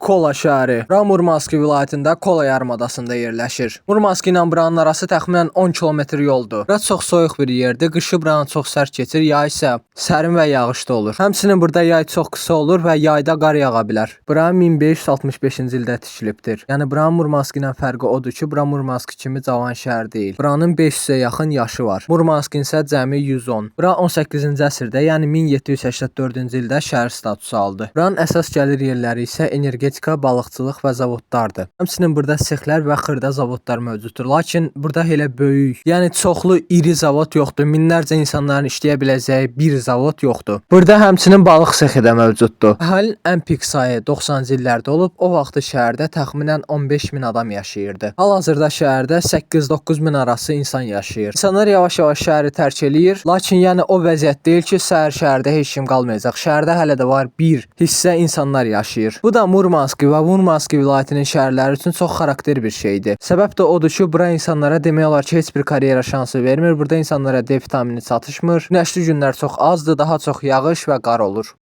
Kola şəhəri. Bura Murmanski vilayətində Kola yarımadasında yerləşir. Murmanski ilə buranın arası təxminən 10 kilometr yoldur. Bura çox soyuq bir yerdir. Qışı buranın çox sərt keçir, yay isə sərin və yağışlı olur. Həmçinin burada yay çox qısa olur və yayda qar yağa bilər. Bura 1565-ci ildə tikilibdir. Yəni buranın Murmanski ilə fərqi odur ki, bura Murmanski kimi cavan şəhər deyil. Buranın 500-ə yaxın yaşı var. Murmanskin isə cəmi 110. Bura 18-ci əsrdə, yəni 1784-cü ildə şəhər statusu aldı. Buranın əsas gəlir yerləri isə energetika, balıqçılıq və zavodlardır. Həmçinin burada sexlər və xırda zavodlar mövcuddur. Lakin burada elə böyük, yəni çoxlu iri zavod yoxdur. Minlərcə insanların işləyə biləcəyi bir zavod yoxdur. Burada həmçinin balıq sexi də mövcuddur. Əhalinin ən pik sayı 90-cı illərdə olub. O vaxtı şəhərdə təxminən 15 min adam yaşayırdı. Hal-hazırda şəhərdə 8-9 min arası insan yaşayır. İnsanlar yavaş-yavaş şəhəri tərk eləyir. Lakin yəni o vəziyyət deyil ki, səhər şəhərdə heç kim qalmayacaq. Şəhərdə hələ də var bir hissə insanlar yaşayır. Bu da Murmanski və Murmanski vilayətinin şəhərləri üçün çox xarakter bir şeydir. Səbəb də odur ki, bura insanlara demək olar ki, heç bir karyera şansı vermir. Burada insanlara D vitamini çatışmır. Günəşli günlər çox azdır, daha çox yağış və qar olur.